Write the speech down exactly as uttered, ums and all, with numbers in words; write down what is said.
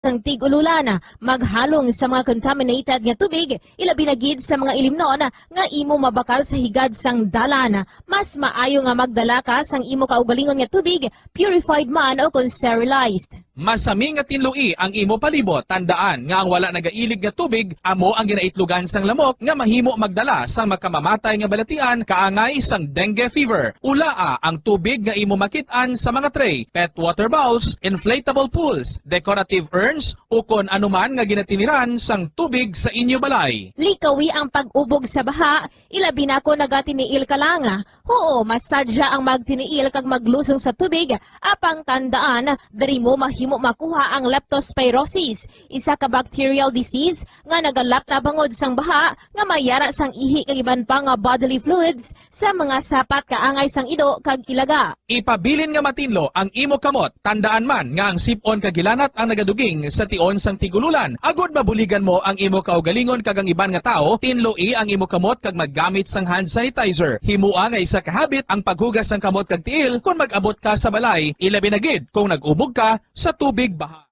sang tig-ululan, maghalong sa mga contaminated nga tubig, ilabi na gid sa mga ilimnon nga imo mabakal sa higad sang dalan. Mas maayo nga magdala ka sang imo kaugalingon nga tubig, purified man o kon sterilized. Masami nga tinloi ang imo palibot. Tandaan nga ang wala nagailig nga tubig amo ang ginaitlogan sang lamok nga mahimo magdala sang makamamatay nga balatian kaangay sang dengue fever. Ulaa ang tubig nga imo makit-an sa mga tray, pet water bowls, inflatable pools, decorative urns, ukon anuman nga ginatiniran sang tubig sa inyo balay. Likawi ang pag-ubog sa baha, ilabi na kon nagatiniil ka lang. Huo, masadya ang magtiniil kag maglusong sa tubig, apang tandaan, diri mo mahimo makuha ang leptospirosis, isa ka bacterial disease nga nagalap na bangod sang baha nga mayara sang ihi kag iban pa nga bodily fluids sa mga sapat kaangay sang ido kag ilaga. Ipabilin nga matinlo ang imo kamot. Tandaan man nga ang sip-on kag hilanat ang nagaduging sa tion sang tig-ululan. Agod mabuligan mo ang imo kaugalingon kag ang iban nga tawo, tinloi ang imo kamot kag maggamit sang hand sanitizer. Himoa nga isa ka habit ang paghugas sang kamot kag tiil kon mag-abot ka sa balay, ilabi na gid kung nag-ubog ka sa tubig baha.